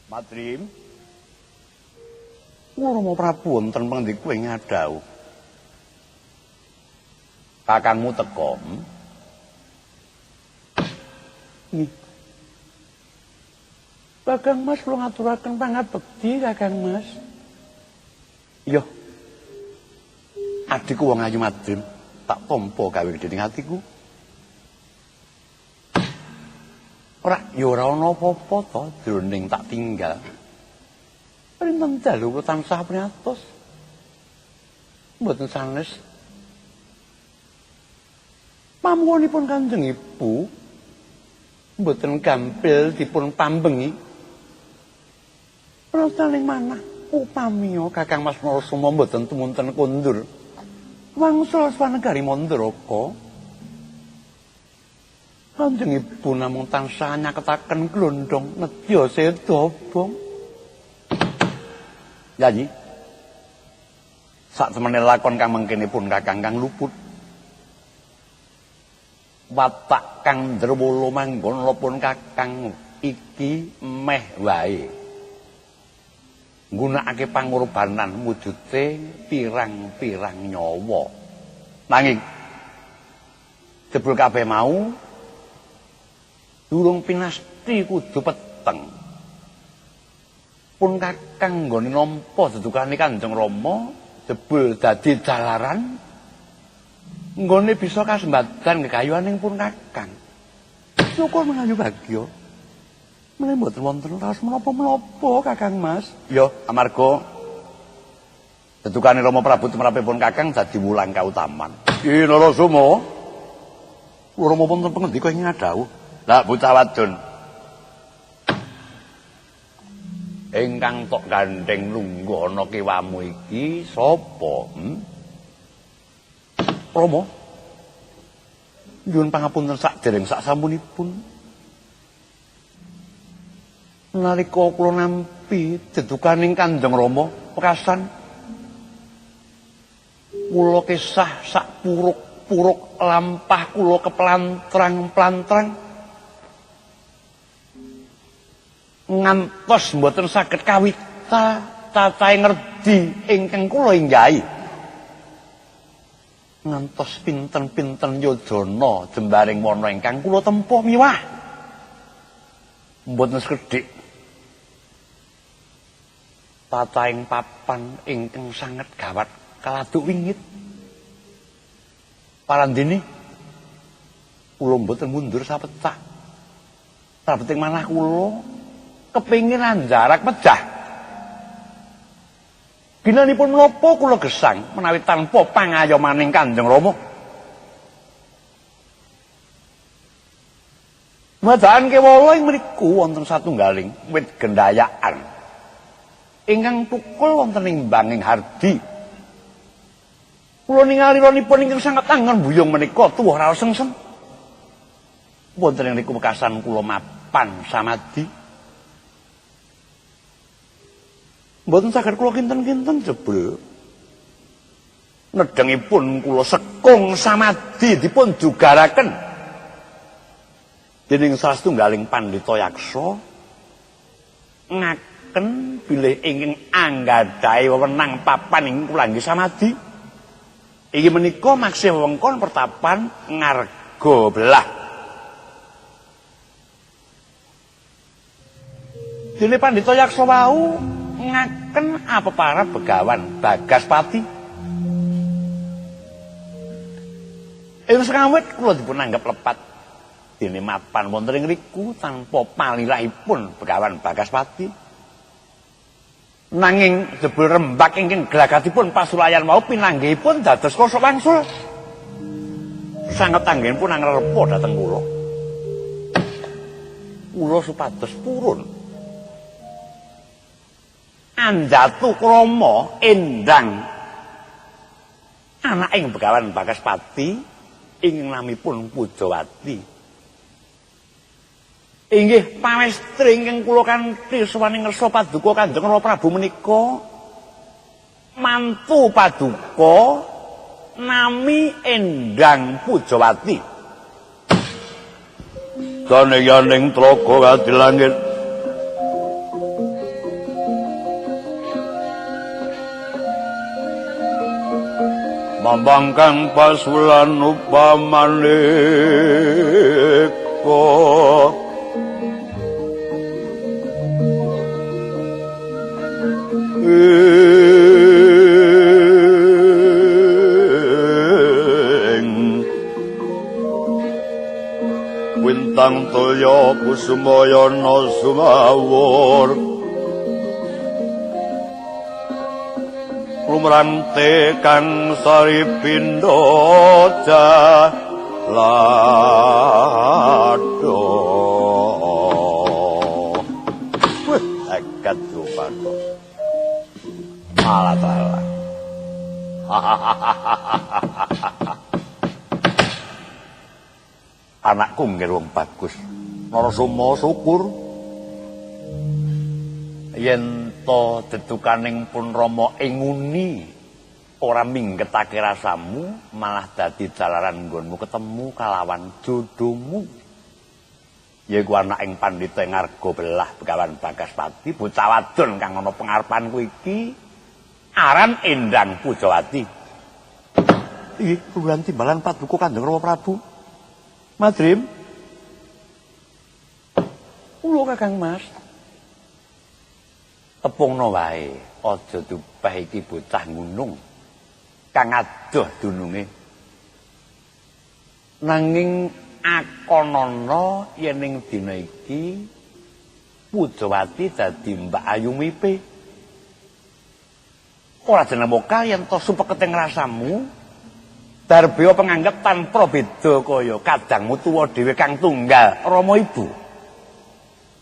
Madrim. Rama Prabu wonten pangendika ing ngadhawuh. Kakangmu teka. Nggih. Kakang Mas kula ngaturaken pangabekti Kakang Mas. Iya. Adikku wong ayu Madrim, tak tampa gawe gedhe ning atiku. Ora, ya ora ana apa-apa to jroning tak tinggal. Rinten dalu kula tansah priyatos. Mboten sanes. Pamuwunipun Kanjeng Ibu mboten gampil dipun pambengi. Prastaning manah upamiya Kakang Mas Narasoma mboten tumunten kondur. Wangsul swanegari Mandraka. Kanjeng Ibu namung tansah nyaketaken glondhong nedya seda obong. Yayi. Sak temene lakon kang mangkenipun Kakang kang luput. Watak kang ndrewala manggon pun Kakang iki meh wae. Nggunakake pangorbanan wujude pirang-pirang nyawa. Nanging jebul kabeh mau durung pinasti kudu peteng. Pun Kakang nggone nampa dedukane Kanjeng Rama jebul dadi jalaran nggone bisa kasembadan kekayuaning pun Kakang. Syukur mengayu bagya. Menawi mboten wonten raos menapa-menapa Kakang Mas. Ya, amarga dedukane Rama Prabu tumrapipun Kakang dadi wulang kautaman. Ki Narasoma. Rama wonten pangendika ing ngadhawuh. Lah bocah wadon ingkang tok gandheng lungguh ana kiwamu iki sapa? Rama. Nyuwun pangapunten sakdereng sak sampunipun. Nalika kula nampi dedukaning Kanjeng Rama pekasan kula kesah sak puruk-puruk lampah kula keplantrang-plantrang ngantos mboten saged kawita cacahe ngerdi ingkang kula inggahi ngantos pinten-pinten yojana jembaring wana ingkang kula tempuh miwah mboten sekedhik tatahing papan ingkang sanget gawat kaladuk wingit. Parandene kula mboten mundur sapecah. Sabeting manah kula kepingin anjarak pejah. Ginanipun menapa kula gesang menawi tanpa pangayomaning Kanjeng Rama. Madaan kewala ing mriku wonten satunggaling wit gendayaan ingkang tukul wonten ing banging hardi. Kula ningali ronipun ingkang sanget angen buyung menika tuwuh raos sengsem. Wonten ing niku wekasan kula mapan samadi. Mboten saged kula kinten-kinten jebul. Nedhengipun kula sekung samadi dipun jugaraken dening salah setunggaling pandhita yaksa ngaken bilih ingkang anggadhahi wewenang papan ing kulanggi samadi. Inggih menika maksih wewengkon pertapan Ngarga Belah. Dene pandhita yaksa wau ngaken apepara Begawan Bagaspati. Ing sengawit kula dipun anggap lepat dene mapan wonten ing riku tanpa palirahipun Begawan Bagaspati. Nanging jebul rembak ingkang glagatipun pasulayan wau pinanggihipun dados kosok wangsul. Sanget anggenipun angrepa dhateng kula. Kula supados purun. Anjatu krama endang anaking Begawan Bagaspati ing namipun Pujawati. Inggih pamestri ingkang kula kanthi suwaning ngersa paduka Kanjeng Rama Prabu menika mantu paduka nami Endang Pujawati. Dane yaning tlaga kadi langit. Mambang kang pasulan upamaneka ing wintang toya kusumayana sumawur lumrante kang sari pindha jalado. Wih, tekat rupane. Malah. Anakku nggih wong bagus. Narasoma syukur. Yen to dedukaning pun Rama ing nguni ora minggetake rasamu, malah dadi jalaran nggonmu ketemu kalawan jodohmu. Yaiku anak ing pandhita ing ngarga belah Begawan Bagaspati, bocah wadon kang ana pengarepanku iki aran Endang Pujawati. Iki bulan timbalan paduka Kanjeng Rama Prabu. Madrim. Kula Kakang Mas. Tepungno wae, aja dupeh iki bocah gunung kang adoh dununge. Nanging akonana yen ing dina iki Pujawati dadi Mbak Ayu Mipe. Ora jeneng mokal yen to supekete ngrasamu darbeya penganggep tanpa beda kaya kadangmu tuwa dhewe kang tunggal rama ibu.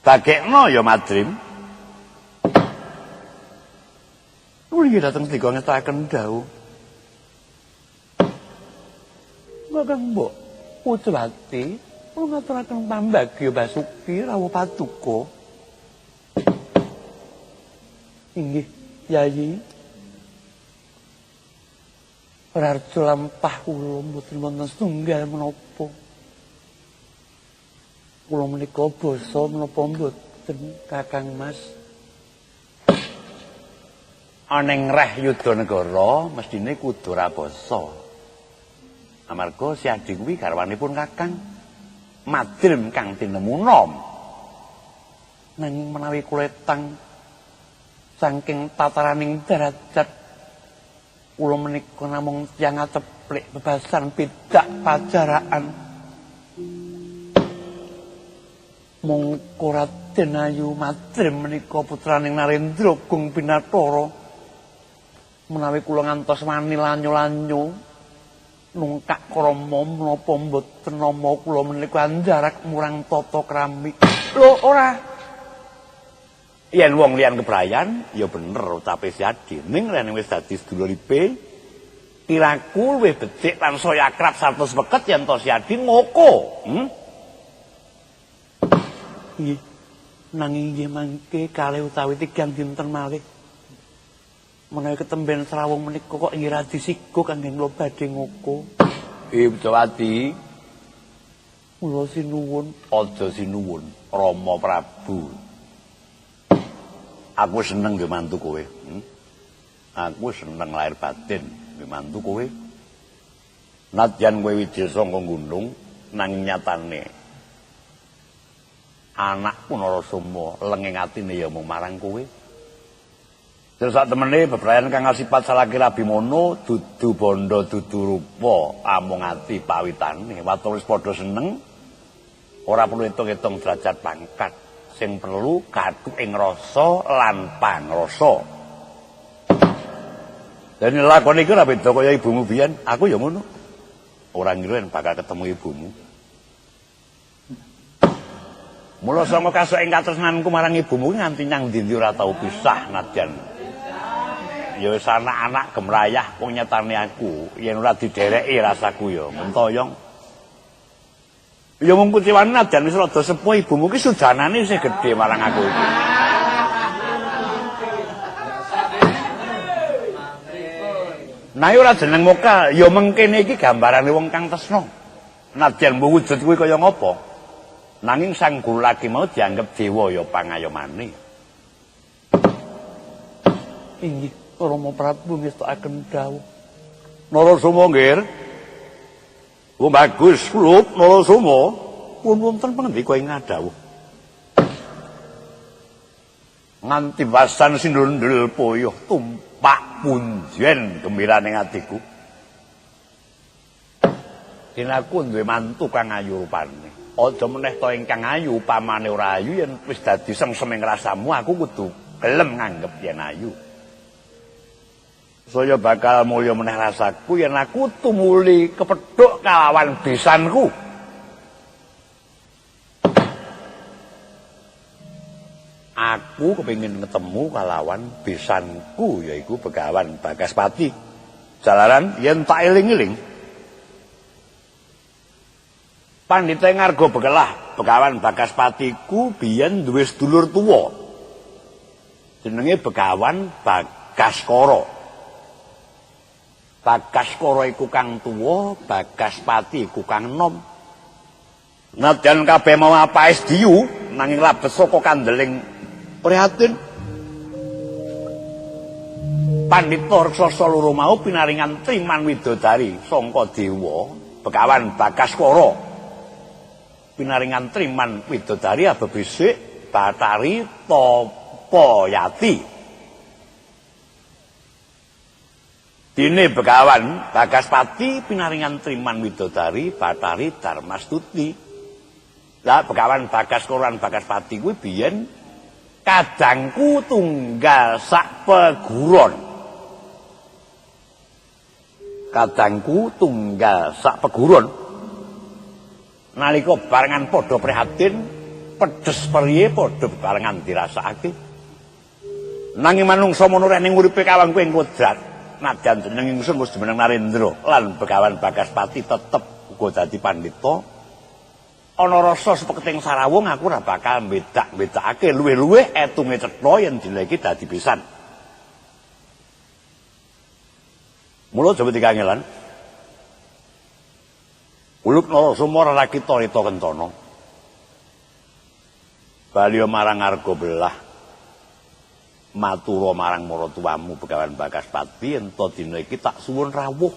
Bagekno ya Madrim. Kula dateng sendika ngestakaken dawuh. Kakang Mbok Pujawati kula ngaturaken pambagya Basuki rawuh paduka. Inggih, Yayi. Rarjo lampah kula mboten wonten setunggal menapa. Kula menika basa menapa mboten Kakang Mas. Aneng reh Yudanegara mestine kudu ora basa. Amarga si Adi kuwi garwanipun Kakang Madrim kang tinemu nom. Nanging menawi kula etang saking tataraning derajat kula menika namung tiyang aceplik bebasan pidak pajaraan. Mongko Raden Ayu Madrim menika putraning Narendra Gung Binathara. Menawi kula ngantos wani lanyo-lanyo nungkak krama menapa mboten nama kula menika anjarak murang tata krami. Lho ora. Yen wong liyan kebrayan ya bener ucape si Adi, ning rene wis dadi seduluripe tiraku luwih becik lan saya akrab sarta sepeket yen to si Adi ngoko. Nggih. Nanging nggih mangke kalih utawi tigang dinten malih. Menawi ketemben srawung menika kok nggih radi sigo kangge kula badhe ngoko. Pujawati, kula sinuwun, aja sinuwun Rama Prabu. Aku seneng nggih mantu kowe. Aku seneng lahir batin nggih mantu kowe. Nadyan kowe wijil saka gunung nanging nyatane anakku Narasoma lenging atine ya mung marang kowe. Terus sak temene bebrayan kang asipat salaki Abimana dudu bondo dudu rupa amung ati pawitane. Waton wis padha seneng ora perlu hitung-hitung derajat pangkat, sing perlu kathu ing rasa lan pangrasa. Dan lakon iki ora beda kaya ibumu biyen, aku ya ngono. Ora ngira yen bakal ketemu ibumu. Mula sanga kasuk ing katresnanku marang ibumu nganti nyang ndi-ndi ora tau pisah nadyan. Ya wis anak-anak gemrayah wong nyatane aku yen ora didereki rasaku ya mentoyong. Ya mung kuciwane nadyan wis rada sepuh ibumu ki sujanane isih gedhe marang aku iki. Nah ora jeneng muka, ya mengkene iki gambarane wong kang tresna. Nadyan mbuh wujud kuwi kaya ngapa? Nanging sang guru lagi mau dianggep dewa ya pangayomane. Inggih, Rama Prabu ngestokaken dawuh. Narasoma nggih. Wong bagus kulup Narasoma pun wonten pangendika ing ngadhawuh. Nganti wasan sindundul poyoh tumpak punjen gembirane atiku. Dene aku duwe mantu kang ayu rupane. Aja meneh to ingkang ayu pamane ora ayu yen wis dadi sengseming rasamu aku kudu gelem nganggep yen ayu. Saya bakal mulya meneh rasaku yen aku tumuli kepethuk kalawan besanku. Aku kepengin ketemu kalawan besanku yaiku Begawan Bagaspati. Jalaran yen tak eling-eling Pandhita Ngarga Bekelah Begawan Bagaspati ku biyen duwe sedulur tuwa. Jenenge Begawan Bagaskara. Bagaskara iku kang tuwa, Bagaspati iku kang enom. Nadyan kabeh mau apaes diyu nanging labet saka kandeling prihatin. Pandhita raksasa loro mau pinaringan triman widodari sangka dewa Begawan Bagaskara. Pinaringan triman widodari abebisik Bathari Tapayati. Dene Begawan Bagaspati pinaringan triman widodari Bathari Darmastuti. Lah Begawan Bagaskara lan Bagaspati kuwi biyen kadangku tunggal sak peguron. Kadangku tunggal sak peguron. Nalika barengan padha prihatin, pedes periye padha bebarengan dirasakake. Nanging manungsa mono ning uripe kawangku ing kodrat. Nadyan jeneng ingsun wis jumeneng Narendra lan Begawan Bagaspati tetep uga dadi pandhita. Ana rasa sepeketing sarawung aku ora bakal bedak-bedakake luwih-luwih etunge cetha yen dina iki dadi pisan. Mula aja dikangelan. Uluk Narasoma ora kita rita kencana. Bali marang Arga Belah. Matura marang maratuwamu Begawan Bagaspati ento dina iki tak suwun rawuh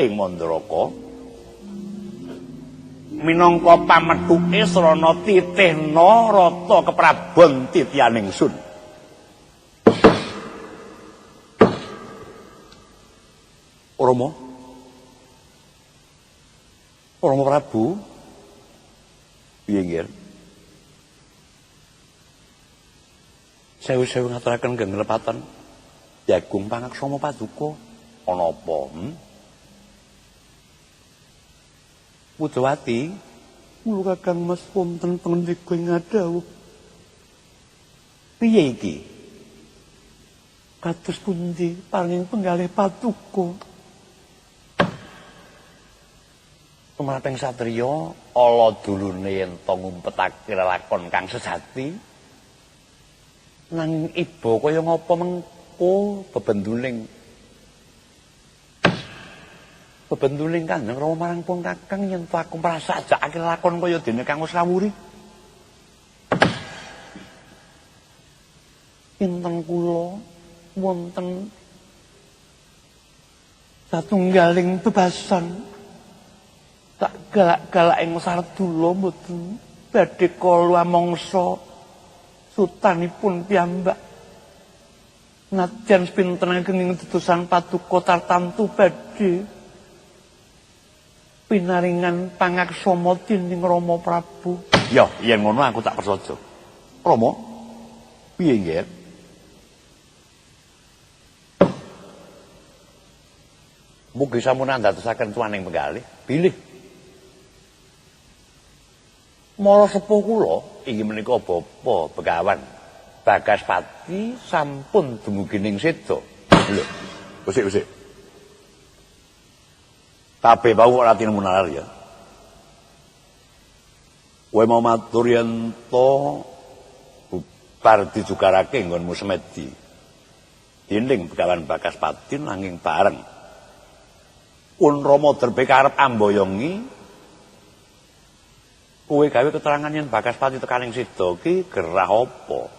ing Mandaraka minangka pamethuke srana titihna rata keprabon titianing sun. Rama Rama Prabu piye nggih? Sewu-sewu ngaturaken genglepatan jagung pangaksama paduka ana apa? Pujawati kula Kakang Mas wonten pangendika ing ngadhawuh. Piye iki? Kados pundi paring penggalih paduka? Tumraping satriya ala dulune yen to ngumpetake lelakon kang sejati. Nanging iba kaya ngapa mengko bebenduning Kanjeng Rama marang pun Kakang yen to aku mrasajakake lakon kaya dene kang wis rawuri. Pinten kula wonten satunggaling bebasan tak galak-galak ing sardula mboten badhe kala mangsa sutanipun piyambak. Nadyan pinten ageng dudusan paduka tartamtu badhe pinaringan pangaksama dening Rama Prabu. Ya, yen ngono aku tak persaja. Rama, piye nggih? Mugi sampun andadosaken tuaning penggalih, bilih mara sepuh kula inggih menika Bapa Begawan Bagaspati sampun dumugi ning seda. Lho, usik-usik. Kabeh wau ora tinemu nalar ya. Kowe mau matur yen to bubar dijugarake nggonmu semedi. Dening Begawan Bagaspati nanging bareng Pun Rama Drebeka arep amboyongi kowe gawe keterangan yen Bagaspati tekaning seda ki gerah apa?